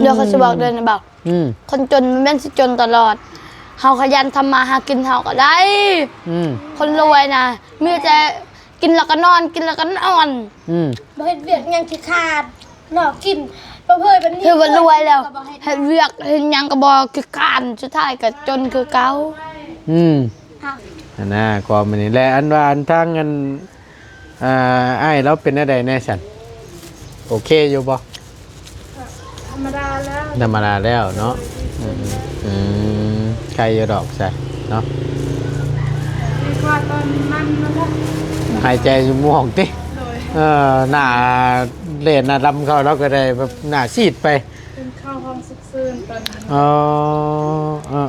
ດຽວຂ້ອຍຊິບອກເດີນະບ່າວ ອືມ ຄົນຈົນມັນແມ່ນຊິຈົນຕະຫຼອດ ເຮົາຂະຫຍັນທຳມາຫາກິນເຮົາກໍໄດ້ ອືມ ຄົນລວຍນະ ມີແຕ່ກິນແລ້ວກໍນອນ ກິນແລ້ວກໍນອນ ອືມ ບໍ່ເຮັດວຽກຫຍັງຂີ້ຄ້ານ ເນາະ ກິນປະເພີຍປານນີ້ ຖືວ່າລວຍແລ້ວ ເຮັດວຽກເຮັດຫຍັງກໍບໍ່ຂີ້ຄ້ານ ສຸດທ້າຍກໍຈົນຄືເກົ່າ ອືມ ຫັ້ນນະ ກໍມື້ນີ້ແຫຼະ ອັນວ່າອັນທາງອັນ ອ່າ ອ້າຍລາວເປັນແນວໃດແດ່ຊັ້ນ ໂອເຄຢູ່ບໍ່? ທຳມະດາແລ້ວ ທຳມະດາແລ້ວເນາະ ໂດຍ ອືມ ອືມ ໄຄຢູ່ດອກຊະເນາະ ດີກວ່າຕອນນັ້ນນະ ຫາຍໃຈບໍ່ອອກຕິ ໂດຍ ເອີ ໜ້າເລນໜ້າດຳເຂົ້າ ລາວກໍໄດ້ແບບໜ້າຊີດໄປ ເປັນເຂົ້າຫ້ອງສຸກເສີນຕອນນັ້ນ ອໍ ເອີ.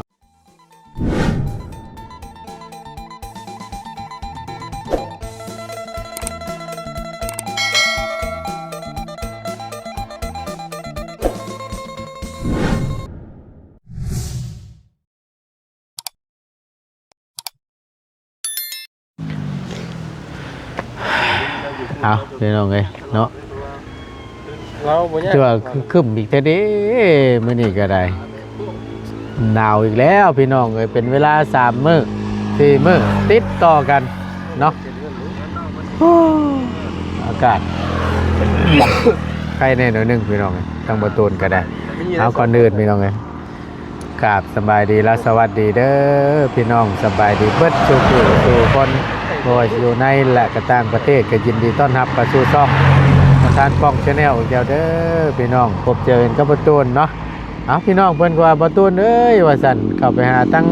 ເອົາ ພີ່ນ້ອງເອີຍເນາະ ຄືວ່າຄຶ້ມອີກແທ້ເດ້ ມື້ນີ້ກໍໄດ້ ໜາວອີກແລ້ວພີ່ນ້ອງເອີຍ ເປັນເວລາສາມມື້ ສີ່ມື້ຕິດຕໍ່ກັນເນາະ ອາກາດໄຄແດ່ໜ້ອຍໜຶ່ງພີ່ນ້ອງເອີຍ ທາງບໍ່ຕູນກໍໄດ້ ເອົາ ກ່ອນອື່ນພີ່ນ້ອງເອີຍ ກາບສະບາຍດີ ແລະ ສະຫວັດດີເດີພີ່ນ້ອງ ສະບາຍດີເບິດສູ່ຜູ້ສູ່ຄົນ ບໍ່ວ່າຊິຢູ່ໃນ ແລະ ກໍຕ່າງປະເທດ ກໍຍິນດີຕ້ອນຮັບເຂົ້າສູ່ຊ່ອງປະທານປ້ອງ Channel ອີກແລ້ວເດີພີ່ນ້ອງ ພົບເຈີກັນກັບບໍ່ຕູນເນາະ ເອົາ ພີ່ນ້ອງເພິ່ນກໍວ່າ ບໍ່ຕູນເອີຍ ວ່າຊັ້ນ ເຂົ້າໄປຫາທາງ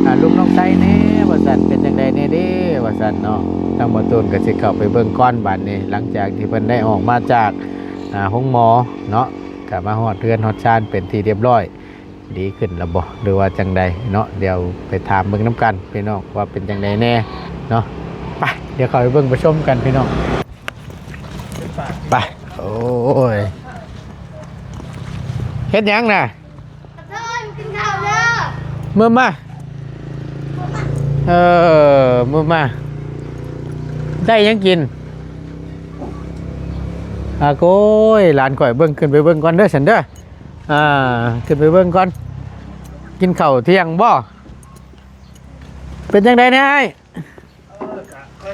ອ່າ ລຸງນ້ອງໄຊແດ່ ວ່າຊັ້ນ ເປັນຈັ່ງໃດແດ່ເດ້ ວ່າຊັ້ນເນາະ ທາງບໍ່ຕູນກໍຊິເຂົ້າໄປເບິ່ງກ່ອນບາດນີ້ ຫຼັງຈາກທີ່ເພິ່ນໄດ້ອອກມາຈາກ ອ່າ ໂຮງໝໍເນາະ ກໍມາຮອດເຮືອນຮອດຊານເປັນທີ່ຮຽບຮ້ອຍ ດີຂຶ້ນແລ້ວບໍ່ ຫຼືວ່າຈັ່ງໃດເນາະ ດຽວໄປຖາມເບິ່ງນຳກັນພີ່ນ້ອງ ວ່າເປັນຈັ່ງໃດແດ່ເນາະ ໄປ ດຽວເຂົ້າໄປເບິ່ງໄປຊົມກັນພີ່ນ້ອງ ໄປ ໂອ້ຍ ເຮັດຫຍັງນະ? ເອີ ມາກິນເຂົ້າເດີ ມື້ມາ ເອີ ມື້ມາ ໄດ້ຫຍັງກິນ? ອາ ໂກຍ ຫຼານຂ້ອຍເບິ່ງ ຂຶ້ນໄປເບິ່ງກ່ອນເດີ ຊັ້ນເດີ. ອ່າ ຂຶ້ນໄປເບິ່ງກ່ອນ ກິນເຂົ້າທ່ຽງບໍ່? ເປັນຈັ່ງໃດແດ່ອ້າຍ?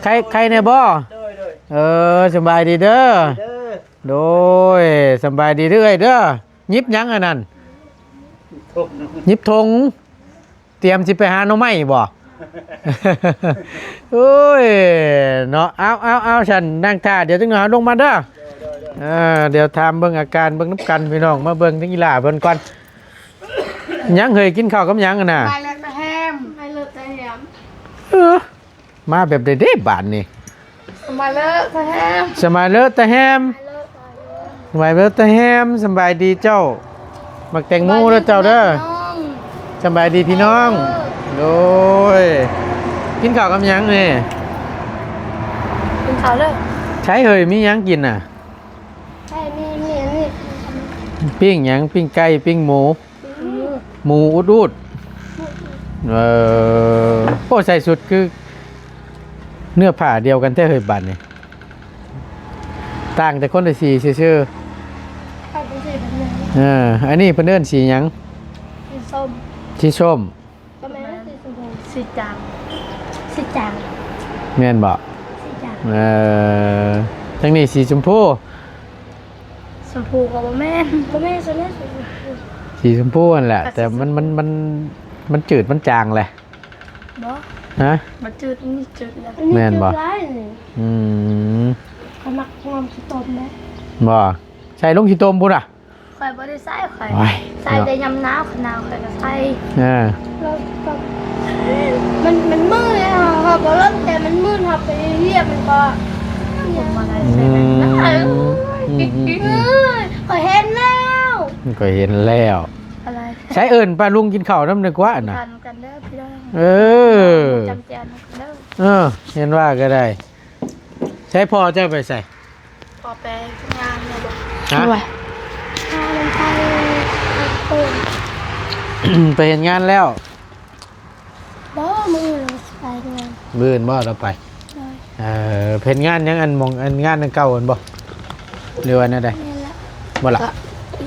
ໄຄ ໄຄແດ່ບໍ່? ເອີ ສະບາຍດີເດີ ໂດຍ ສະບາຍດີເດີເອື້ອຍເດີ. ຫຍິບຫຍັງອັນນັ້ນ? ຫຍິບຖົງ ຕຽມຊິໄປຫາໜໍ່ໄມ້ບໍ່? ໂອ້ຍ ເນາະ ເອົາ ເອົາ ເອົາ ຊັ້ນນັ່ງຖ້າ ດຽວຈັກໜ້ອຍເຮົາລົງມາເດີ. ເອີ ດຽວຖາມເບິ່ງອາການເບິ່ງນຳກັນພີ່ນ້ອງ ມາເບິ່ງທາງອີ່ຫຼ້າເພິ່ນກ່ອນ. ຫຍັງເຮີ້ຍ ກິນເຂົ້າກັບຫຍັງຫັ້ນນະ? ມາແລ້ວຕາແຮມ ມາແລ້ວຕາແຮມ ເອີ ມາແບບໃດເດ້ບາດນີ້? ສະມາເລີຕາແຮມ ສະມາເລີຕາແຮມ ສະມາເລີຕາແຮມ ສະບາຍດີເຈົ້າ ໝາກແຕງໂມເດີເຈົ້າເດີ. ສະບາຍດີພີ່ນ້ອງ ໂດຍ ກິນເຂົ້າກັບຫຍັງນີ້? ກິນເຂົ້າເລີ ໃສເຮີ້ຍ ມີຫຍັງກິນນະ? ໃສ ມີ ມີອັນນີ້ ປີ້ງຫຍັງ? ປີ້ງໄກ່ ປີ້ງໝູ ໝູອຸດໆ. ເອີ ໂອ້ ໃສ່ຊຸດຄືເນື້ອຜ້າດຽວກັນແທ້ເຮີ້ຍບາດນີ້. ຕ່າງແຕ່ຄົນລະສີຊື່ໆ. ເອີ ອັນນີ້ເພິ່ນເອີ້ນສີຫຍັງ? ສີສົ້ມ ສີສົ້ມ ບໍ່ແມ່ນ ສີຊົມພູ ສີຈາງ ສີຈາງ ແມ່ນບໍ່? ສີຈາງ ເອີ ທາງນີ້ສີຊົມພູ. ຊົມພູກໍບໍ່ແມ່ນ ບໍ່ແມ່ນ ສ່ວນໃຫຍ່ສີຊົມພູ ສີຊົມພູຫັ້ນແຫຼະ ແຕ່ມັນ ມັນ ມັນ ມັນຈືດມັນຈາງແຫຼະ. ບໍ່ ຮະ? ມັນຈືດ ອັນນີ້ຈືດແລ້ວ ແມ່ນບໍ່? ອືມ ຂ້ອຍມັກງອມຂີ້ຕົມເດ້. ບໍ່ ໃສ່ລົງຂີ້ຕົມພຸ້ນນະ. ຂ້ອຍບໍ່ໄດ້ໃສ່ ຂ້ອຍ ໂອ້ຍ ໃສ່ແຕ່ຍາມໜາວ ຄັນໜາວຂ້ອຍກໍໃສ່. ເອີ ມັນ ມັນມື່ນເລີຍ ເຮົາ ເຮົາບໍ່ລົງ ແຕ່ມັນມື່ນ ເຮົາໄປຮຽບມັນກໍ ອືມ ອືມ ອືມ ອືມ ຂ້ອຍເຫັນແລ້ວ ຂ້ອຍເຫັນແລ້ວ. ໃສເອີ້ນປ້າລຸງກິນເຂົ້ານຳດີກວ່ານະ. ເອີ ເອີ ເຫັນວ່າກໍໄດ້. ໃສພໍ່ເຈົ້າໄປໃສ? ພໍ່ໄປເຮັດງານແລ້ວບໍ່? ຮະ? ໂອ້ຍ ໄປເຮັດງານແລ້ວ? ບໍ່ ມື້ອື່ນລາວຊິໄປງານ. ມື້ອື່ນບໍ່ລາວໄປ? ໂດຍ ເອີ ເຮັດງານຫຍັງ? ອັນໝ່ອງ ອັນງານອັນເກົ່າຫັ້ນບໍ່ ຫຼືວ່າແນວໃດ? ແມ່ນລະ ບໍ່ລະ? ກໍ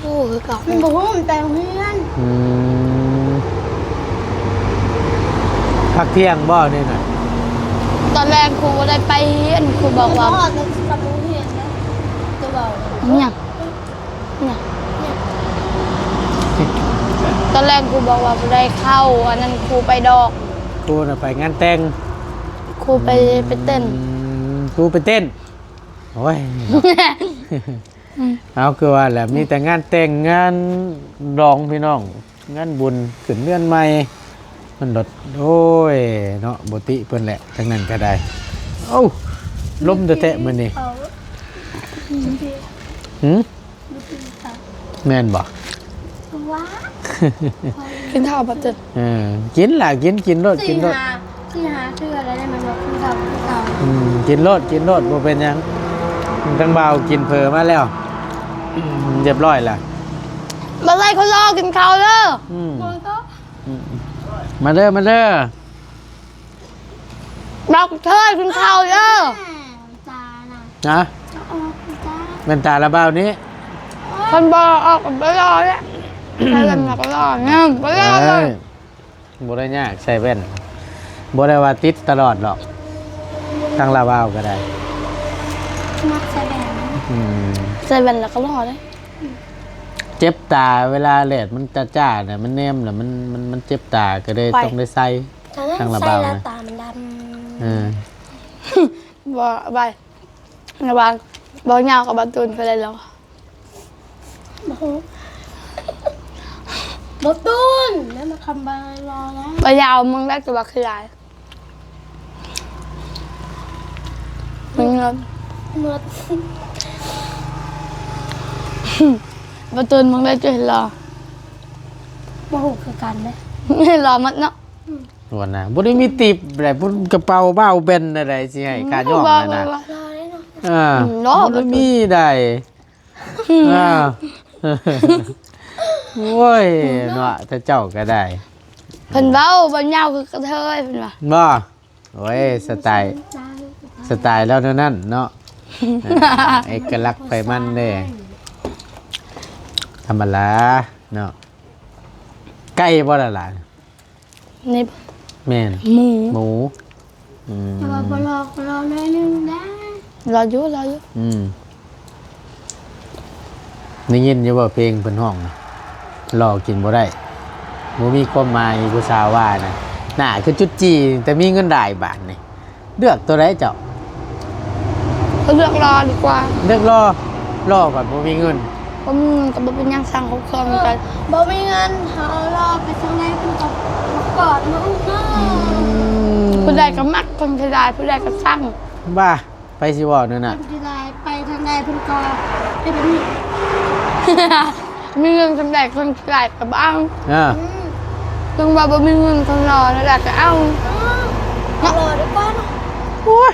ໂອ້ຍ ຄືເກົ່າ ມັນບໍ່ຮູ້ ມັນໄປໂຮງຮຽນ. ອືມ ພັກທ່ຽງບໍ່ນີ້ນະ? ຕອນແລງຄູບໍ່ໄດ້ໄປຮຽນ ຄູບອກວ່າ ຮອດແລ້ວຊິກັບໂຮງຮຽນນະ ຈະເວົ້າ ຫຍັງ? ຫຍັງ? ຕອນແລງຄູບອກວ່າບໍ່ໄດ້ເຂົ້າ ອັນນັ້ນຄູໄປດອກ ຄູນະໄປງານແຕ່ງ ຄູໄປ ອືມ ໄປເຕັ້ນ ອືມ ຄູໄປເຕັ້ນ. ໂອ້ຍ ເອົາ ຄືວ່າແຫຼະ ມີແຕ່ງານແຕ່ງງານດອງພີ່ນ້ອງ ງານບຸນຂຶ້ນເຮືອນໃໝ່ ມັນໂດດ ໂອ້ຍເນາະ ບໍ່ຕິເພິ່ນແຫຼະ ທາງນັ້ນກໍໄດ້. ເອົ້າ ລົມແທ້ໆມື້ນີ້. ຫື? ແມ່ນບໍ່? ກິນເຂົ້າບໍ່ເຕີ? ເອີ ກິນລະ ກິນ ກິນໂລດ ກິນໂລດ ສີ່ຫ້າເທື່ອແລ້ວ ແມ່ນບໍ່? ກິນເຂົ້າ ກິນເຂົ້າ ອືມ ກິນໂລດ ກິນໂລດ ບໍ່ເປັນຫຍັງ. ທາງບ່າວກິນເຝີມາແລ້ວ ອືມ ຮຽບຮ້ອຍລະ. ບໍ່ໄດ້ ຄົນລໍກິນເຂົ້າເດີ. ອືມ ອືມ ມາເດີ ມາເດີ. ບັກເທີຍກິນເຂົ້າເດີ. ຕານະ ຮະ? ຈະອອກຕາ ແວ່ນຕາລະບ່າວນີ້ ຄັນບໍ່ອອກກໍບໍ່ຫຼໍ່ແຫຼະ. ໃສ່ແວ່ນແລ້ວກໍຫຼໍ່ນະ ບໍ່ຫຼໍ່ເລີຍ. ບໍ່ໄດ້ຍາກໃສ່ແວ່ນ ບໍ່ໄດ້ວ່າຕິດຕະຫຼອດດອກ ທາງລາວບ່າວກໍໄດ້ ມັກໃສ່ແວ່ນ. ອືມ ໃສ່ແວ່ນແລ້ວກໍຫຼໍ່ເດ້. ເຈັບຕາ ເວລາແດດມັນຈ້າໆນະ ມັນແນມແລ້ວມັນ ມັນ ມັນເຈັບຕາ ກໍເລີຍຕ້ອງໄດ້ໃສ່. ທາງລາວບ່າວນະ ຕາມັນດຳ. ເອີ ບໍ່ ໄປ ລະຫວ່າງບ່າວຍາວກັບບ່າວຕູນ ໃຜໄດ້ຫຼໍ່? ບໍ່ຮູ້ ບ່າວຕູນ ແລ້ວມາຄຳບ່າວຫຼໍ່ແລ້ວ. ບ່າວຍາວມຶງໄດ້ແຕ່ວ່າຂີ້ຮ້າຍ ມຶງເງິນໝົດ. ບ່າວຕູນມຶງໄດ້ແຕ່ຫຼໍ່ ບໍ່ຮູ້ຄືກັນເດ້ ຫຼໍ່ໝົດເນາະ. ອືມ ວ່ານະ ບໍ່ໄດ້ມີຕິບໃດ ພຸ້ນກະເປົາບ່າວແບນໃດ ຊິໃຫ້ຄ່າຍ້ອມຫັ້ນນະ. ອ່າ ບໍ່ໄດ້ມີໃດ. ອ່າ ໂອ້ຍເນາະ ແຕ່ເຈົ້າກໍໄດ້ ເພິ່ນເວົ້າ ບ່າວຍາວຄືກະເທີຍ ເພິ່ນວ່າ. ບໍ່? ໂອ້ຍ ສະໄຕ ສະໄຕລາວແນວນັ້ນເນາະ ເອກະລັກໃຜມັນເດ້ ທຳມະດາເນາະ. ໄກ່ບໍ່ລະຫຼານ? ນີ້ ແມ່ນ ໝູ ໝູ. ອືມ ແຕ່ວ່າບໍ່ຫຼໍ່ ກໍຫຼໍ່ໜ້ອຍໜຶ່ງໄດ້. ຫຼໍ່ຢູ່ ຫຼໍ່ຢູ່. ອືມ ໄດ້ຍິນຢູ່ບໍ່ເພງເພິ່ນຮ້ອງນະ ຫຼໍ່ກິນບໍ່ໄດ້ ບໍ່ມີຄວາມໝາຍ ຜູ້ສາວວ່ານະ. ໜ້າຄືຈຸດຈີ່ ແຕ່ມີເງິນຫຼາຍບາດນີ້. ເລືອກຕົວໃດເຈົ້າ? ເລືອກຫຼໍ່ດີກວ່າ. ເລືອກຫຼໍ່ ຫຼໍ່ບັດບໍ່ມີເງິນ. ບໍ່ມີເງິນກໍບໍ່ເປັນຫຍັງ ສ້າງຄອບຄົວນຳກັນ. ບໍ່ມີເງິນ ເຮົາເອົາຫຼໍ່ໄປທາງໃດເພິ່ນກໍມາກອດມາອຸ້ມເນາະ. ອືມ ຜູ້ໃດກໍມັກ ຄົນເສຍດາຍ ຜູ້ໃດກໍຊັງ. ບ້າ ໃຜຊິເວົ້າແນວນັ້ນ? ຄົນເສຍດາຍໄປທາງໃດເພິ່ນກໍເຮັດແບບນີ້. ມີເງິນສ່ຳໃດຄົນຫຼາຍກໍບໍ່ເອົາ. ເອີ ເຖິງວ່າບໍ່ມີເງິນ ຄົນຫຼໍ່ນັ້ນແຫຼະກໍເອົາ. ເອີ ເນາະ ຫຼໍ່ດີກວ່າເນາະ. ໂອ້ຍ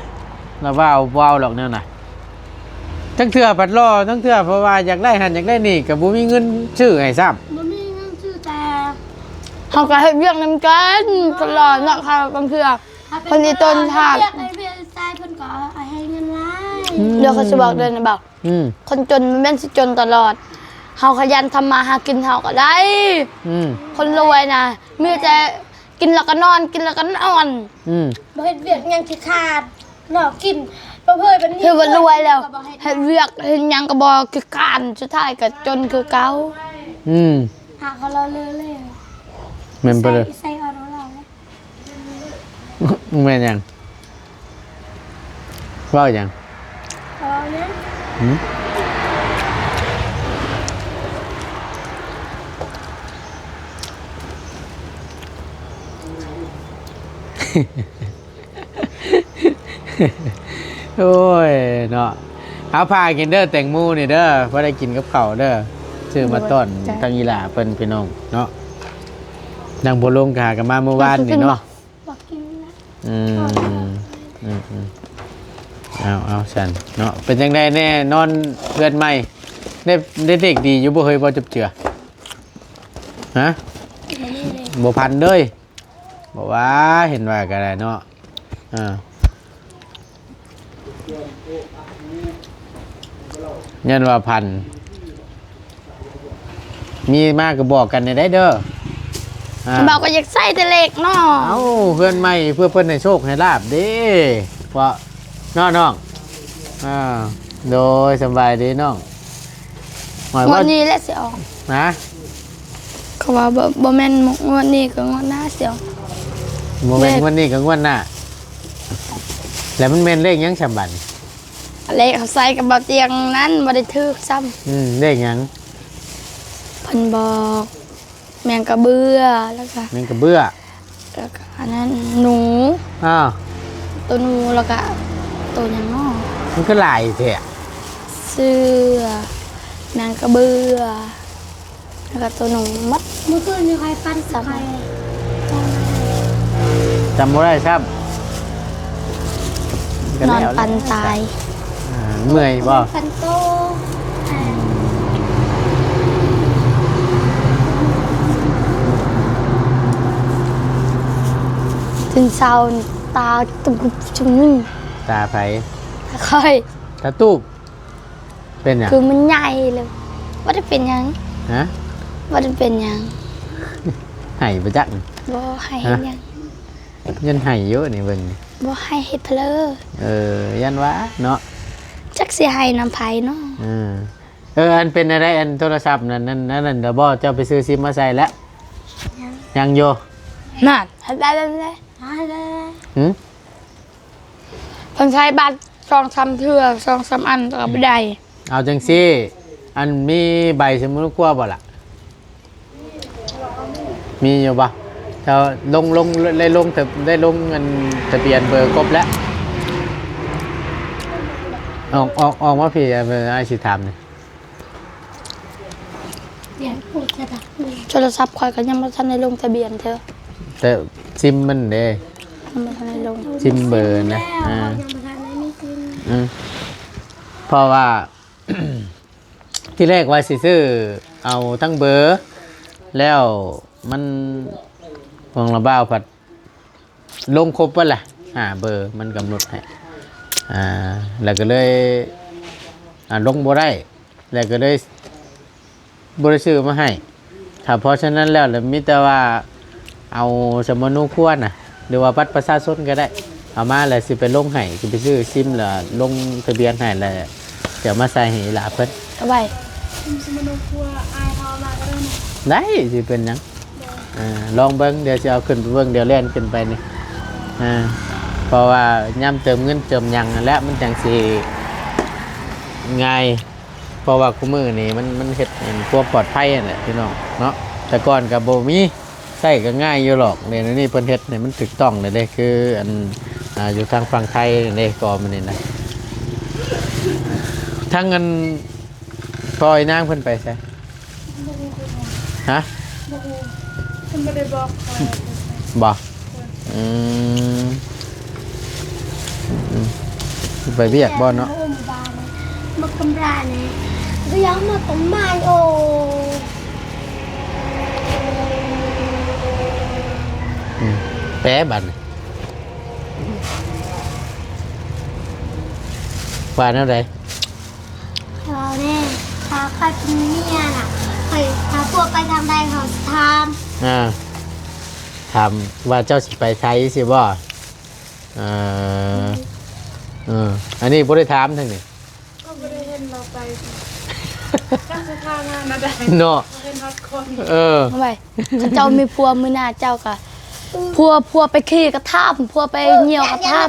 ລາວວ່າເອົາ ບໍ່ເອົາດອກແນວນັ້ນ. ທັງເທື່ອພັດຫຼໍ່ ທັງເທື່ອເພາະວ່າຢາກໄດ້ຫັ້ນຢາກໄດ້ນີ້ ກໍບໍ່ມີເງິນຊື້ໃຫ້ຊ້ຳ. ບໍ່ມີເງິນຊື້ ແຕ່ເຮົາກໍເຮັດວຽກນຳກັນ ຄົນຫຼໍ່ເນາະ. ບາງເທື່ອ ເພິ່ນຊິຕົ້ນທາດ ເຮັດວຽກໃຫ້ເພິ່ນໃຊ້ ເພິ່ນກໍໃຫ້ເງິນຫຼາຍ. ອືມ ດຽວຂ້ອຍຊິບອກເດີນະບ່າວ. ອືມ ຄົນຈົນມັນແມ່ນຊິຈົນຕະຫຼອດ ເຮົາຂະຫຍັນທຳມາຫາກິນເຮົາກໍໄດ້. ອືມ ຄົນລວຍນະ ມີແຕ່ກິນແລ້ວກໍນອນ ກິນແລ້ວກໍນອນ. ອືມ ບໍ່ເຮັດວຽກຫຍັງຂີ້ຄ້ານເນາະ ກິນປະເພີຍປານນີ້ ຖືວ່າລວຍແລ້ວ ເຮັດວຽກເຮັດຫຍັງກໍບໍ່ຂີ້ຄ້ານ ສຸດທ້າຍກໍຈົນຄືເກົ່າ. ອືມ ຫາກໍລະເລີເລີ ແມ່ນປະເລີ ໃສ່ ໃສ່ເອົາເນາະລາວ. ແມ່ນຫຍັງ? ເວົ້າຫຍັງ? ເວົ້າຫຍັງ? ຫື? ໂອ້ຍເນາະ ເອົາພາກິນເດີ ແຕງໂມນີ້ເດີ ພໍໄດ້ກິນກັບເຂົ້າເດີ ຊື້ມາຕ້ອນ ໂດຍ ທາງອີ່ຫຼ້າເພິ່ນ ພີ່ນ້ອງເນາະ. ນາງບົວລົງກໍຫາກັນມາມື້ວານນີ້ເນາະ. ບໍ່ກິນນະ. ອືມ ອືມ ອືມ ເອົາ ເອົາຊັ້ນເນາະ. ເປັນຈັ່ງໃດແດ່ ນອນເຮືອນໃໝ່ ໄດ້ ໄດ້ເດັກດີຢູ່ບໍ່ເຮີ້ຍ ບໍ່ຈັບເຈື່ອ? ຮະ? ບໍ່ພັນເລີຍ. ບໍ່ວ່າ ເຫັນວ່າກໍໄດ້ເນາະ. ອ່າ ຍ້ອນວ່າພັນ ມີມາກໍບອກກັນແດ່ເດີ. ອ່າ ເຮົາກໍຢາກໃຊ້ແຕ່ເລກເນາະ. ເອົ້າ ເຮືອນໃໝ່ເພື່ອເພິ່ນໃຫ້ໂຊກໃຫ້ລາບເດ້ ເພາະເນາະນ້ອງ. ອ່າ ໂດຍ ສະບາຍດີນ້ອງ. ໝາຍວ່າ ງວດນີ້ແຫຼະຊິອອກ. ຮະ? ເຂົາວ່າບໍ່ ບໍ່ແມ່ນງວດນີ້ກໍງວດໜ້າຊິອອກ. ບໍ່ແມ່ນ ເລກ ງວດນີ້ກໍງວດໜ້າ. ແລ້ວມັນແມ່ນເລກຫຍັງຊະບັດນີ້? ເລກເຂົາໃສ່ກັບເບົາຕຽງນັ້ນ ບໍ່ໄດ້ຖືກຊ້ຳ. ອືມ ເລກຫຍັງ? ເພິ່ນບອກ ແມງກະເບື້ອ ແລ້ວກະ ແມງກະເບື້ອ ແລ້ວກະອັນນັ້ນ ໜູ. ອ້າວ ໂຕໜູ ແລ້ວກະໂຕຫຍັງເນາະ? ມັນຄືຫຼາຍແທ້? ເສືອ ແມງກະເບື້ອ ແລ້ວກະໂຕໜູໝົດ. ມື້ຄືນນີ້ຂ້ອຍຝັນ ສະບາຍ ຈຳບໍ່ໄດ້ຊ້ຳ. ນອນຝັນຕາຍ. ອ່າ ເມື່ອຍບໍ່? ຝັນໂຕ. ຕື່ນເຊົ້ານີ້ຕາຕຸບຕຸບ. ຕາໃຜ? ຕາຂ້ອຍ. ຕາຕູບ. ເປັນຫຍັງ? ຄືມັນໃຫຍ່ເລີຍ. ບໍ່ໄດ້ເປັນຫຍັງ. ຮະ? ບໍ່ໄດ້ເປັນຫຍັງ. ໄຫ້ບໍ່ຈັກ. ບໍ່ໄຫ້ເຮັດຫຍັງ. ຮະ? ຢ້ານໄຫ້ຢູ່ນີ້ເບິ່ງ. ບໍ່ໄຫ້ເຮັດເພີ້. ເອີ ຢ້ານວ່າເນາະ. ຈັກຊິໄຫ້ນຳໃຜເນາະ. ເອີ ເອີ ອັນເປັນແນວໃດ ອັນໂທລະສັບນັ້ນ ນັ້ນ ນັ້ນ ນັ້ນ ບໍ່ ເຈົ້າໄປຊື້ຊິມມາໃສ່ແລ້ວ? ຍັງ. ຍັງຢູ່. ນັ້ນ ຫຶ? ເພິ່ນໃຊ້ບັດສອງສາມເທື່ອ ສອງສາມອັນກໍບໍ່ໄດ້. ເອົາຈັ່ງຊີ້ ອັນມີໃບສະໝຸນຄົວບໍ່ລະ? ມີຢູ່ບໍ່? ເຈົ້າລົງ ລົງ ໄດ້ລົງ ໄດ້ລົງອັນທະບຽນເບີຄົບແລ້ວ? ອອກ ອອກ ອອກມາພີ້ ອ້າຍຊິຖາມນີ້. ໂທລະສັບຂ້ອຍກໍຍັງບໍ່ທັນໄດ້ລົງທະບຽນເທື່ອ. ແຕ່ຊິມມັນເດ້? ຍັງບໍ່ທັນໄດ້ລົງ. ຊິມເບີນະ. ອ່າ ຍັງບໍ່ທັນໄດ້ມີຊິມ. ອືມ ເພາະວ່າ ທີແລກວ່າຊິຊື້ເອົາທັງເບີ ແລ້ວມັນ ຂອງລະບ່າວພັດ ລົງຄົບເບິດແຫຼະ ຫ້າເບີມັນກຳນົດໃຫ້ ອ່າ ແລ້ວກໍເລີຍ ອ່າ ລົງບໍ່ໄດ້ ແລ້ວກໍເລີຍບໍ່ໄດ້ຊື້ມາໃຫ້. ຖ້າເພາະສະນັ້ນແລ້ວ ລະມີແຕ່ວ່າເອົາສຳມະໂນຄົວນະ ຫຼືວ່າບັດປະຊາຊົນກໍໄດ້ ເອົາມາແລ້ວຊິໄປລົງໃຫ້ ຊິໄປຊື້ຊິມ ແລ້ວລົງທະບຽນໃຫ້ ແລ້ວຈະມາໃສ່ໃຫ້ອີ່ຫຼ້າເພິ່ນ. ເອົາໄວ້ ສຳມະໂນຄົວ ອ້າຍເຮົາເອົາມາກໍໄດ້ນະ. ໄດ້ ຊິເປັນຫຍັງ? ເອີ ລອງເບິ່ງ ດຽວຊິເອົາຂຶ້ນໄປເບິ່ງ ດຽວແລ່ນຂຶ້ນໄປນີ້ ເອີ ເພາະວ່າຍາມເຕີມເງິນເຕີມຫຍັງຫັ້ນແຫຼະ ມັນຈັ່ງຊິງ່າຍ ເພາະວ່າຄູ່ມື້ນີ້ມັນ ມັນເຮັດໃຫ້ຄວາມປອດໄພຫັ້ນແຫຼະພີ່ນ້ອງເນາະ. ແຕ່ກ່ອນກໍບໍ່ມີ ໃຊ້ກໍງ່າຍຢູ່ດອກ ດຽວນີ້ເພິ່ນເຮັດໃຫ້ມັນຖືກຕ້ອງແລ້ວເດ້ ຄືອັນ ອ່າ ຢູ່ທາງຝັ່ງໄທເດ້ ກໍມື້ນີ້ນະ ທາງອັນ ພໍ່ອີນາງເພິ່ນໄປໃສ? ຮະ? ບໍ່ຮູ້ ເພິ່ນບໍ່ໄດ້ບອກຂ້ອຍ. ບໍ່? ອືມ ອືມ ໄປວຽກບໍ່ເນາະ? ມາກຳລານີ້ ກໍຍັງມາກຳມາຍໂອ. ອືມ ແປບັດນີ້ ວ່າແນວໃດ? ເວົ້າແດ່ ຖ້າຂ້ອຍເປັນເມຍນະ ຂ້ອຍ ຖ້າພວກໄປທາງໃດ ເຂົາຊິຖາມ. ອ່າ ຖາມວ່າເຈົ້າຊິໄປໃສຊີ້ບໍ່? ເອີ ເອີ ອັນນີ້ບໍ່ໄດ້ຖາມທາງນີ້ ກໍບໍ່ໄດ້ເຫັນລາວໄປ ຈັກຊິຖາມຫາແນວໃດເນາະ ບໍ່ເຫັນຮອດຄົນ. ເອີ ເອົາໄວ້ ເຂົາເຈົ້າມີຜົວມື້ໜ້າເຈົ້າກໍ ຜົວ ຜົວໄປຂີ້ກໍຖາມ ຜົວໄປຍ່ຽວກໍຖາມ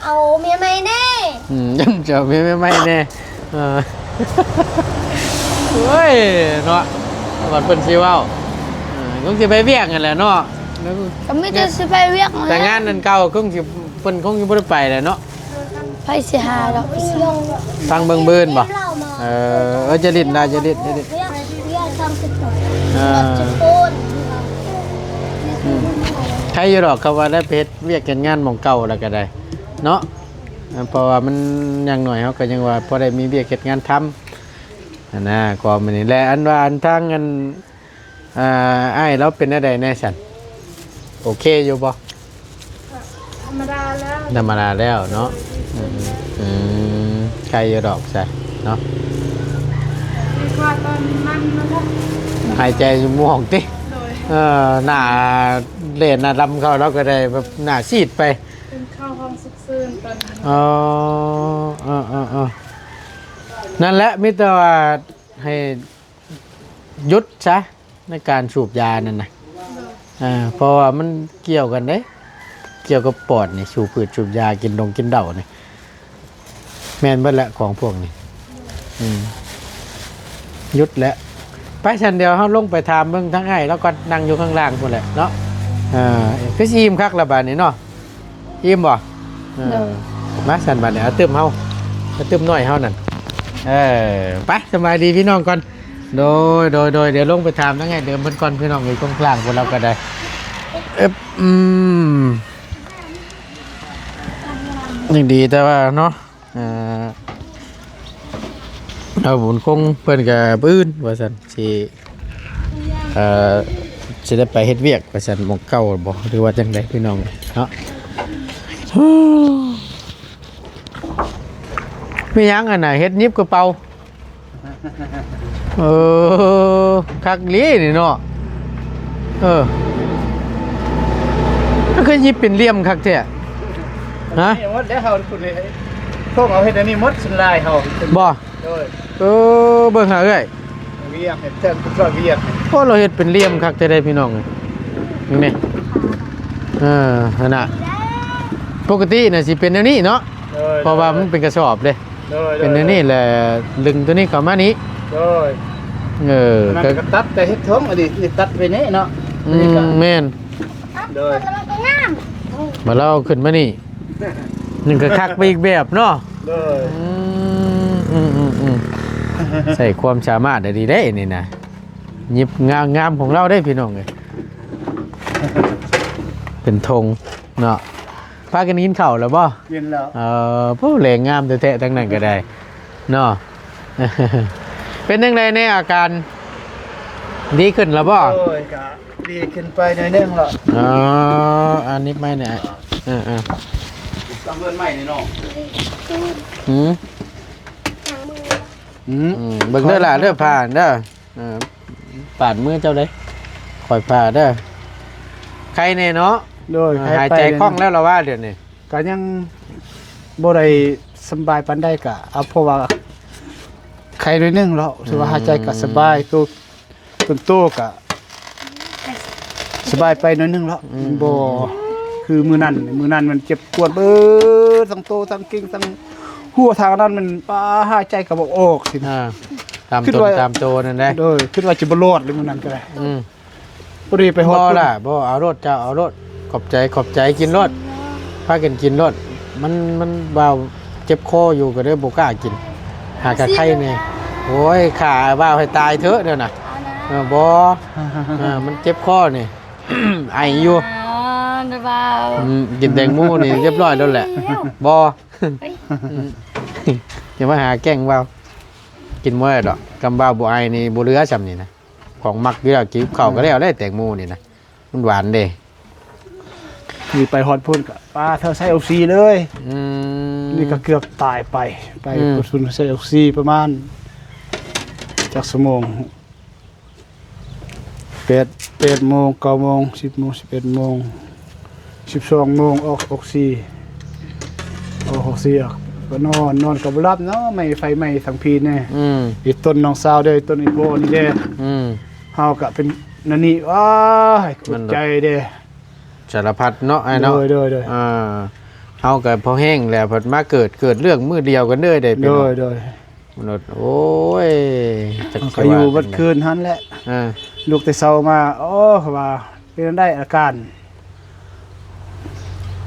ເອົາເມຍໃໝ່ແດ່. ອືມ ເຈົ້າເມຍໃໝ່ແດ່. ເອີ ໂອ້ຍເນາະ ບັດເພິ່ນຊິເວົ້າ ເອີ ຄົງຊິໄປວຽກຫັ້ນແຫຼະເນາະ. ກໍມີແຕ່ຊິໄປວຽກ ແຕ່ງານນັ້ນເກົ່າຄົງຊິ ເພິ່ນຄົງຊິບໍ່ໄດ້ໄປແຫຼະເນາະ. ໃຜຊິຫາດອກ ຟັງເບິ່ງບືນບໍ່? ເອີ ເອີ ຈະຫຼິ້ນລະ ຈະຫຼິ້ນ ຈະຫຼິ້ນ. ເອີ ອືມ ໃຄຢູ່ດອກ ເຂົາວ່າໄດ້ໄປເຮັດວຽກເຮັດງານໝ່ອງເກົ່າແລ້ວກໍໄດ້ເນາະ. ເອີ ເພາະວ່າມັນ ຢ່າງໜ້ອຍເຮົາກໍຍັງວ່າພໍໄດ້ມີວຽກເຮັດງານທຳຫັ້ນນະ ກໍມື້ນີ້ແຫຼະ. ອັນວ່າ ອັນທາງ ອັນ ອ່າ ອ້າຍລາວເປັນແນວໃດແດ່ຊັ້ນ? ໂອເຄຢູ່ບໍ່? ທຳມະດາແລ້ວ ທຳມະດາແລ້ວເນາະ. ອືມ ອືມ ໄຄຢູ່ດອກຊະເນາະ. ດີກວ່າຕອນມັນນະ ອືມ ຫາຍໃຈໝອກຕິ. ໂດຍ ເອີ ໜ້າແລ່ນໜ້າດຳເຂົ້າ ລາວກໍໄດ້ແບບໜ້າຊີດໄປ. ເພິ່ນເຂົ້າຫ້ອງສຸກເສີນຕອນນັ້ນ. ອໍ ເອີ ເອີ ເອີ ນັ້ນແຫຼະ ມີແຕ່ວ່າໃຫ້ຢຸດຊະ ໃນການສູບຢານັ້ນນະ. ໂດຍ ເອີ ເພາະວ່າມັນກ່ຽວກັນເດ້ ກ່ຽວກັບປອດນີ້ ສູບພືດສູບຢາ ກິນດົງກິນເຫຼົ້ານີ້ ແມ່ນເບິດແຫຼະຂອງພວກນີ້. ອືມ ຢຸດແຫຼະ. ໄປຊັ້ນ ດຽວເຮົາລົງໄປຖາມເບິ່ງທາງອ້າຍລາວກ່ອນ ນັ່ງຢູ່ຂ້າງລ່າງພຸ້ນແຫຼະເນາະ. ເອີ ຄືຊິອີ່ມຄັກລະບາດນີ້ເນາະ. ອີ່ມບໍ່? ເອີ ໂດຍ ມາຊັ້ນບາດນີ້ ເອົາຕື່ມເຮົາ ເອົາຕື່ມນ້ອຍເຮົານັ້ນ. ເອີ ໄປ ສະບາຍດີພີ່ນ້ອງກ່ອນ. ໂດຍ ໂດຍ ໂດຍ ດຽວລົງໄປຖາມທາງອ້າຍເດີມເພິ່ນກ່ອນ ພີ່ນ້ອງເອີຍ. ກົງກລາງພວກເຮົາກໍໄດ້ ເອີບ ອືມ ຍັງດີແຕ່ວ່າເນາະ ເອີ ເອົາບຸນຄົງເພິ່ນກໍມື້ອື່ນວ່າຊັ້ນ ຊິ ເອີ ຊິໄດ້ໄປເຮັດວຽກວ່າຊັ້ນ ໝ່ອງເກົ່າບໍ່ ຫຼືວ່າຈັ່ງໃດພີ່ນ້ອງເນາະ. ມີຫຍັງອັນນ່ະ ເຮັດຫຍິບກະເປົາ. ເອີ ຄັກອີ່ຫຼີນີ້ເນາະ. ເອີ ມັນຄືຫຍິບເປັນຫຼ່ຽມຄັກແທ້. ຮະ? ນີ້ໝົດແລ້ວເຮົາພຸ້ນເລີຍ ພວກເຮົາເຮັດອັນນີ້ໝົດສ່ວນຫຼາຍເຮົາ. ບໍ່? ໂດຍ ເອີ ເບິ່ງຫາເອື້ອຍ ວຽກເຮັດແທ້ ເປັນຊອຍວຽກ. ໂອ້ ລາວເຮັດເປັນຫຼ່ຽມຄັກແທ້ເດ້ພີ່ນ້ອງເອີຍ ນີ້. ເອີ ຫັ້ນນະ ປົກກະຕິນະຊິເປັນແນວນີ້ເນາະ. ໂດຍ ເພາະວ່າມັນເປັນກະສອບເດ້. ໂດຍ ເປັນແນວນີ້ແຫຼະ ດຶງຕົວນີ້ເຂົ້າມານີ້. ໂດຍ ເອີ ອັນນັ້ນກໍຕັດແຕ່ເຮັດຖົງ ອັນນີ້ຕັດໄປນີ້ເນາະ. ອືມ ອັນນີ້ກໍແມ່ນ. ໂດຍ ມາເລົ່າຂຶ້ນມານີ້ ນີ້ກໍຄັກໄປອີກແບບເນາະ. ໂດຍ ອືມ ອືມ ອືມ ອືມ ໃຊ້ຄວາມສາມາດໄດ້ດີເດ້ນີ້ນະ ຫຍິບງາມໆຂອງລາວເດ້ພີ່ນ້ອງເອີຍ ເປັນຖົງເນາະ. ພາກັນກິນເຂົ້າແລ້ວບໍ່? ກິນແລ້ວ. ເອີ ຜູ້ແລງງາມແທ້ໆ ທັງນັ້ນກໍໄດ້ເນາະ. ເປັນຈັ່ງໃດແດ່ ອາການດີຂຶ້ນແລ້ວບໍ່? ໂອ້ຍ ກະດີຂຶ້ນໄປໜ້ອຍໜຶ່ງແລ້ວ. ອໍ ອັນນີ້ໄມ້ນີ້ ເອີໆ ເຮືອນໃໝ່ນີ້ເນາະ. ອືມ ອືມ ອືມ ເບິ່ງເດີຫຼ້າເດີ ຜ່ານເດີ. ເອີ ປາດມືເຈົ້າເດ້ ຂ້ອຍຜ່າເດີ. ໄຄແນ່ເນາະ? ໂດຍ ເອີ ຫາຍໃຈຄ່ອງແລ້ວລະວ່າດຽວນີ້. ກະຍັງບໍ່ໄດ້ສຳບາຍປານໃດ ກະເອົາ ເພາະວ່າໄຄໜ້ອຍໜຶ່ງແລ້ວ ຖືວ່າຫາຍໃຈກະສະບາຍ. ໂຕ ຕົນໂຕກະສະບາຍໄປໜ້ອຍໜຶ່ງແລ້ວ. ອືມ ບໍ່ຄືມື້ນັ້ນ ມື້ນັ້ນມັນເຈັບປວດເບີດ ທັງໂຕ ທັງກິ່ງ ທັງຫົວ ທາງນັ້ນມັນ ປາ ຫາຍໃຈກໍບໍ່ອອກຊີ້ນະ. ອ່າ ຕາມຕົນ ຕາມໂຕນັ້ນແຫຼະ. ໂດຍ ຄິດວ່າຈະບໍ່ລອດເລີຍມື້ນັ້ນກໍໄດ້. ອືມ ພໍດີໄປຮອດ ບໍ່ລະ ບໍ່ ເອົາໂລດ ເຈົ້າເອົາໂລດ. ຂອບໃຈ ຂອບໃຈ ກິນໂລດ ພາກັນກິນໂລດ. ມັນ ມັນວ່າເຈັບຄໍຢູ່ ກໍເລີຍບໍ່ກ້າກິນ. ຫາກະໄຄແນ່. ໂອ້ຍ ຂ້າວ່າໃຫ້ຕາຍເຖາະດຽວນະ. ເອີ ບໍ່ ເອີ ມັນເຈັບຄໍນີ້ ໄອຢູ່. ອືມ ກິນແຕງໂມນີ້ຮຽບຮ້ອຍໂລດແຫຼະ. ບໍ່ ຢ່າມາຫາແກ້ງເວົ້າ. ກິນບໍ່ໄດ້ດອກ ກຳວ່າບໍ່ໄອນີ້ບໍ່ເຫຼືອຊ່ຳນີ້ນະ. ຂອງມັກຢູ່ແລ້ວ ກິນເຂົ້າກໍແລ້ວໄດ໋ ແຕງໂມນີ້ນະ ມັນຫວານເດ້. ນີ້ໄປຮອດພຸ້ນກໍປາເທີໃສ່ອົກຊີເລີຍ. ອືມ ນີ້ກໍເກືອບຕາຍໄປ ໄປ ອືມ ພຸ້ນໃສ່ອົກຊີປະມານຈັກຊົ່ວໂມງ ແປດ ແປດໂມງ ເກົ້າໂມງ ສິບໂມງ ສິບເອັດໂມງ ສິບສອງໂມງ ອອກ ອອກສີ່ ອອກ ອອກສີ່ ອອກ ກໍນອນ ນອນກໍບໍ່ຫຼັບເນາະ ໄໝ້ ໄຟໄໝ້ທັງພີແນ່. ອືມ ອີຕົ້ນນ້ອງສາວເດ້ ຕົ້ນອີພໍ່ນີ້ເດ້. ອືມ ເຮົາກໍເປັນແນວນີ້ ອ້າຍ ມັນ ອຸກໃຈເດ້ ສາລະພັດເນາະ ອ້າຍເນາະ. ໂດຍ ໂດຍ ໂດຍ ອ່າ ເຮົາກໍພໍແຮງແລ້ວ ພັດມາເກີດ ເກີດເລື່ອງມື້ດຽວກັນເລີຍເດ້ ໂດຍ ພີ່ນ້ອງ. ໂດຍ ໂອ້ຍ ຈັກ ເຮົາກໍຢູ່ເບິດຄືນຫັ້ນແຫຼະ. ອ່າ ລຸກແຕ່ເຊົ້າມາ ໂອ້ ເຂົາວ່າ ເປັນຈັ່ງໃດອາການ?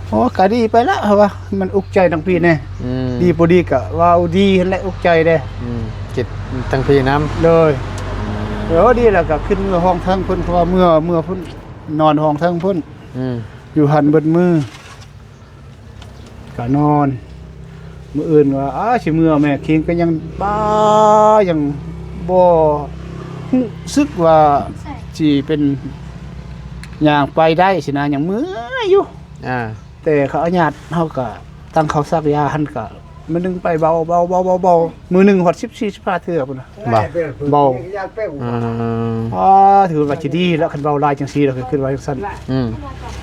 ໂອ້ ກະດີໄປລະ ເຮົາວ່າ ມັນອຸກໃຈທັງພີແນ່. ອືມ ດີບໍ່ດີກະເວົ້າດີຫັ້ນແຫຼະ ອຸກໃຈເດ້. ອືມ ຄິດທັງພີນຳ. ໂດຍ ໂອ້ ດີແລ້ວກະຂຶ້ນເມືອຫ້ອງເທິງພຸ້ນ ເພາະວ່າເມືອ ເມືອພຸ້ນ ນອນຫ້ອງເທິງພຸ້ນ. ອືມ ຢູ່ຫັ້ນເບິດມື້ ກະນອນ. ມື້ອື່ນວ່າ ອ້າ ຊິເມືອແມ່ ຄີງກໍຍັງບ້າ ຍັງບໍ່ຮູ້ສຶກວ່າຊິເປັນ ຍ່າງໄປໄດ້ຊີ້ນະ ຍັງເມື່ອຍຢູ່. ອ່າ ແຕ່ເຂົາອະຍາດ ເຮົາກໍຕັ້ງເຂົາສັກຢາຫັ້ນ ກໍ ມື້ໜຶ່ງໄປເບົາໆໆໆ ມື້ໜຶ່ງຮອດສິບສີ່ ສິບຫ້າເທື່ອພຸ້ນນະ ບໍ່ ເບົາ ອືມ ອາ ຖືວ່າຊິດີແລ້ວ ຄັນເບົາຫຼາຍຈັ່ງຊີ້ແລ້ວ ຄືຄິດວ່າຈັ່ງຊັ້ນ ອືມ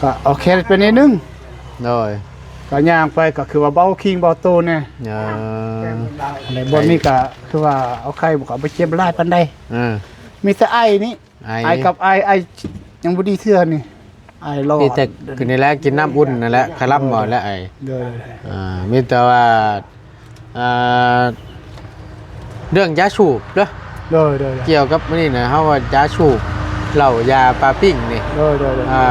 ກໍໂອເຄໄປໜ້ອຍໜຶ່ງ ໂດຍ ກໍຍ່າງໄປກໍຄືວ່າເບົາຄີງເບົາໂຕແດ່ ເອີ ແລະບ່ອນນີ້ກໍຄືວ່າເອົາໄຂ່ ບໍ່ກໍບໍ່ເຈັບຫຼາຍປານໃດ ເອີ ມີແຕ່ໄອນີ້ ໄອ ໄອກັບໄອ ໄອຍັງບໍ່ດີເທື່ອນີ້ ໄອຫຼອດ ມີແຕ່ຄືນີ້ແຫຼະ ກິນນ້ຳອຸ່ນນັ້ນແຫຼະ ຄະລຳເອົາແຫຼະໄອ ໂດຍ ອ່າ ມີແຕ່ວ່າ ອ່າ ເລື່ອງຢາສູບເດີ ໂດຍໆໆ ກ່ຽວກັບມື້ນີ້ນະ ເຮົາວ່າຢາສູບ ເຫຼົ້າ ຢາ ປາປີ້ງນີ້ ໂດຍໆໆ ອ່າ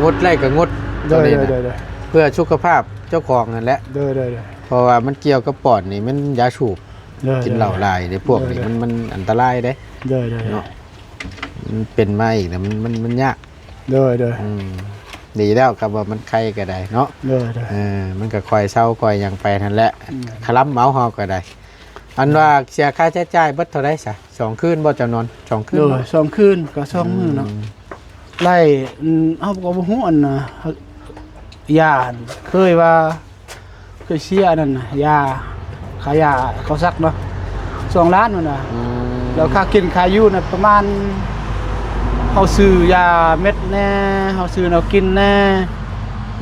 ງົດໄດ້ກໍງົດ ໂດຍໆໆ ຕົວນີ້ນະ ເພື່ອສຸຂະພາບເຈົ້າຂອງຫັ້ນແຫຼະ ໂດຍໆໆ ເພາະວ່າມັນກ່ຽວກັບປອດນີ້ ມັນຢາສູບ ໂດຍໆໆ ກິນເຫຼົ້າຫຼາຍເດ້ ພວກນີ້ ໂດຍໆໆ ມັນ ມັນອັນຕະລາຍເດ້ ໂດຍໆໆ ເນາະ ມັນເປັນມາອີກນະ ມັນ ມັນ ມັນຍາກ ໂດຍໆ ອືມ ດີແລ້ວກໍວ່າມັນໄຄກໍໄດ້ເນາະ ໂດຍໆ ເອີ ມັນກໍຄ່ອຍເຊົາຄ່ອຍຫຍັງໄປຫັ້ນແຫຼະ ອືມ ຄະລຳເອົາເຮົາກໍໄດ້ ອັນວ່າເສຍຄ່າໃຊ້ຈ່າຍເບິດເທົ່າໃດຊະ ສອງຄືນບໍ່ ເຈົ້ານອນສອງຄືນ ໂດຍ ບໍ່ ສອງຄືນກໍສອງມື້ເນາະ ອືມ ໄລ່ ອືມ ເຮົາກໍບໍ່ຮູ້ອັນນ່າ ຢາ ເຄີຍວ່າ ຄືເສຍອັນນັ້ນນະ ຢາ ຄ່າຢາເຂົາສັກເນາະ ສອງລ້ານຫັ້ນນະ ອືມ ແລ້ວຄ່າກິນຄ່າຢູ່ນະ ປະມານ ເຮົາຊື້ຢາເມັດແດ່ ເຮົາຊື້ແນວກິນແດ່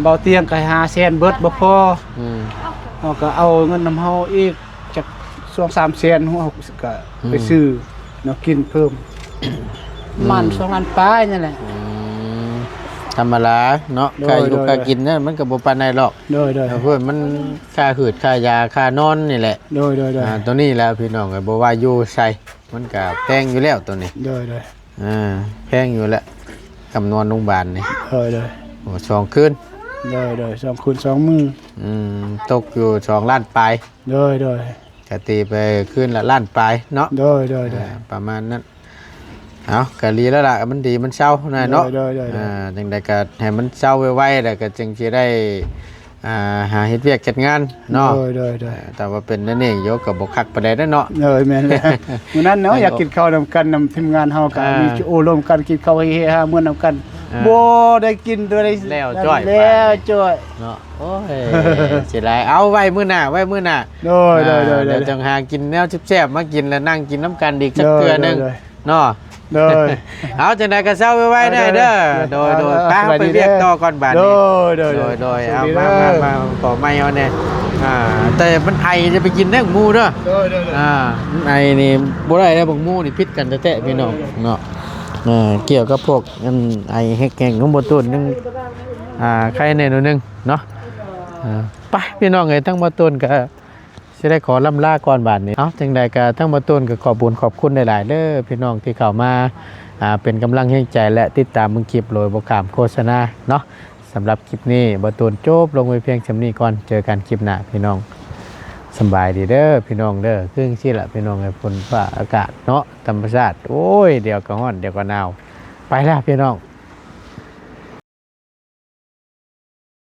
ເບົາຕຽງກໍຫ້າແສນເບິດ ບໍ່ພໍ ອືມ ເຮົາກໍເອົາເງິນນຳເຮົາອີກ ຈັກສອງສາມແສນ ເຮົາກໍ ອືມ ໄປຊື້ແນວກິນເພີ່ມ ປະມານ ອືມ ສອງລ້ານປາຍນີ້ແຫຼະ ອືມ ທຳມະດາເນາະ ໂດຍ ຄ່າຢູ່ ໂດຍ ຄ່າກິນນະ ມັນກໍບໍ່ປານໃດດອກ ໂດຍໆ ເພາະມັນຄ່າຫືດຄ່າຢາຄ່ານອນນີ້ແຫຼະ ໂດຍໆໆ ອ່າ ຕົວນີ້ແຫຼະພີ່ນ້ອງເອີຍ ບໍ່ວ່າຢູ່ໃສ ມັນກໍແພງຢູ່ແລ້ວຕົວນີ້ ໂດຍໆ ອ່າ ແພງຢູ່ແຫຼະ ກຳນອນໂຮງບານນີ້ ໂດຍໆ ໂອ້ ສອງຄືນ ໂດຍໆ ສອງຄືນສອງມື້ ອືມ ຕົກຢູ່ສອງລ້ານປາຍ ໂດຍໆ ກະຕີໄປຄືນລະລ້ານປາຍເນາະ ໂດຍໆໆ ອ່າ ປະມານນັ້ນ ເອົາ ກະດີແລ້ວລະ ມັນດີມັນເຊົານະເນາະ ໂດຍໆໆ ອ່າ ຈັ່ງໃດກະໃຫ້ມັນເຊົາໄວໆ ແລ້ວກະຈຶ່ງຊິໄດ້ ອ່າ ຫາເຮັດວຽກເຮັດງານເນາະ ໂດຍໆໆ ເອີ ແຕ່ວ່າເປັນແນວນີ້ໂຍກະບໍ່ຄັກປານໃດເນາະ ໂດຍ ແມ່ນແລ້ວ ມື້ນັ້ນເນາະ ຢາກກິນເຂົ້ານຳກັນ ນຳທີມງານເຮົາກະ ອ່າ ມີໂອ້ລົມກັນ ກິນເຂົ້າເຮຮາມ່ວນນຳກັນ ອ່າ ບໍ່ໄດ້ກິນ ບໍ່ໄດ້ ແລ້ວຈ້ອຍ ແລ້ວຈ້ອຍເນາະ ໂອ້ຍ ເສຍດາຍ ເອົາໄວ້ມື້ໜ້າ ໄວ້ມື້ໜ້າ ໂດຍໆໆ ອ່າ ດຽວຈັ່ງຫາກິນແນວແຊບໆມາກິນ ແລ້ວນັ່ງກິນນຳກັນອີກຈັກເທື່ອໜຶ່ງ ໂດຍໆໆ ເນາະ ໂດຍ ເອົາ ຈັ່ງໃດກໍເຊົາໄວໆແດ່ເດີ ໂດຍໆ ໂດຍ ໂດຍ ໄປ ເຮົາໄປວຽກຕໍ່ກ່ອນບາດນີ້ ໂດຍໆໆ ໂດຍໆ ໂດຍ ເອົາ ມາ ມາ ມາ ຂໍໄມ້ເຮົາແດ່ ອ່າ ແຕ່ມັນໄອ ຢ່າໄປກິນເດີໝູ່ເດີ ໂດຍໆໆ ອ່າ ມັນໄອນີ້ບໍ່ໄດ້ເດີ ບັກໝູ່ນີ້ຜິດກັນແທ້ໆ ພີ່ນ້ອງເນາະ ເອີ ກ່ຽວກັບພວກອັນໄອແຮກໆ ຂອງບໍ່ຕູນຍັງ ອ່າ ໄຄແດ່ໜ້ອຍໜຶ່ງເນາະ ອ່າ ໄປ ພີ່ນ້ອງເອີຍ ທາງບໍ່ຕູນກໍ ຊິໄດ້ຂໍລ່ຳລາກ່ອນບາດນີ້ ເອົາ ຈັ່ງໃດກໍທາງບໍ່ຕູນກໍຂອບບຸນຂອບຄຸນຫຼາຍໆເດີ ພີ່ນ້ອງທີ່ເຂົ້າມາ ອ່າ ເປັນກຳລັງແຮງໃຈ ແລະ ຕິດຕາມເບິ່ງຄລິບໂດຍບໍ່ຂ້າມໂຄສະນາເນາະ ສຳລັບຄລິບນີ້ບໍ່ຕູນຈົບລົງໄວ້ພຽງສ່ຳນີ້ກ່ອນ ເຈີກັນຄລິບໜ້າພີ່ນ້ອງ ສຳບາຍດີເດີພີ່ນ້ອງເດີ ຄືຈັ່ງຊີ້ລະພີ່ນ້ອງເອີຍ ຝົນຟ້າອາກາດເນາະ ທຳມະຊາດ ໂອ້ຍ ດຽວກໍຮ້ອນ ດຽວກໍໜາວ ໄປແລ້ວພີ່ນ້ອງ.